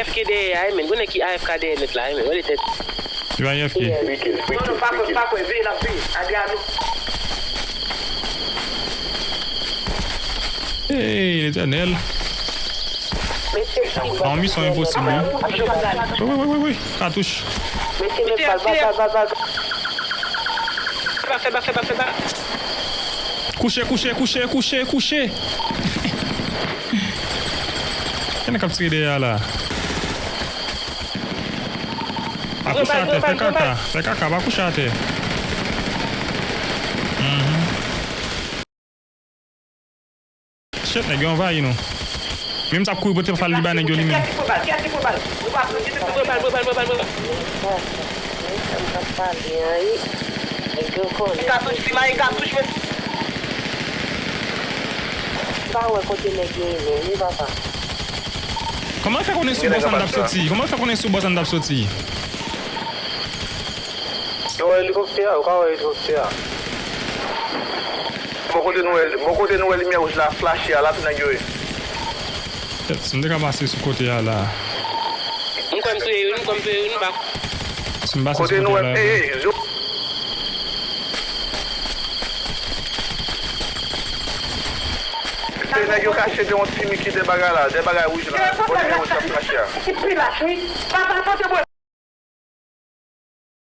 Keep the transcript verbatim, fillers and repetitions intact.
A F K dèyè a, men. Gon nèg ki A F K dèyè nèt la, men. Gade tèt. Li pa A F K. Non, non, pa kwè, pa kwè. Veye, l ap veye. Adriano. Hey, Letènèl. Mesye, an misyon enposib, wi. Wi, wi, wi, wi, wi. Katouch. Mesye, men bal, bal, bal, bal, bal. Fè ba, fè ba, fè ba, fè ba. Kouche, kouche, kouche, kouche, kouche. Kiyès k ap tire dèyè a la? Pa kouche atè, fè kaka, fè kaka, pa kouche atè. Mhm. Shit, nèg yo anvayi nou. Menm sa ap kouri pote fal li ba nèg yo li menm. Kiyès ki pran bal? Kiyès ki pran bal? Nou pa pran, kiyès ki pran bal? Pran bal, pran bal, pran bal, pran bal. M p ap pale anyen. Nèg yo konnen. Katouch, li maye katouch, men. M pa wè kote nèg yo ye menm, wi, papa. Kòman l fè konnen sou bò sa n t ap soti? Kòman l fè konnen sou bò sa n t ap soti? Yo wè elikoptè a, ou ka wè elikoptè a. Bò kote nou wè, bò kote nou wè limyè wouj la flache a, la tou nèg yo ye. Shit, si m te ka pase sou kote a la. M kwè m touye youn, m kwè m touye youn, m pa. Si m pase sou kote a la. Ey, ey, zo. Se nèg yo kache de yon timi ki de bagay la, de bagay wouj la. Bò limyè wouj la flache a. Ki pi lach, wi. Papa, pote mwen.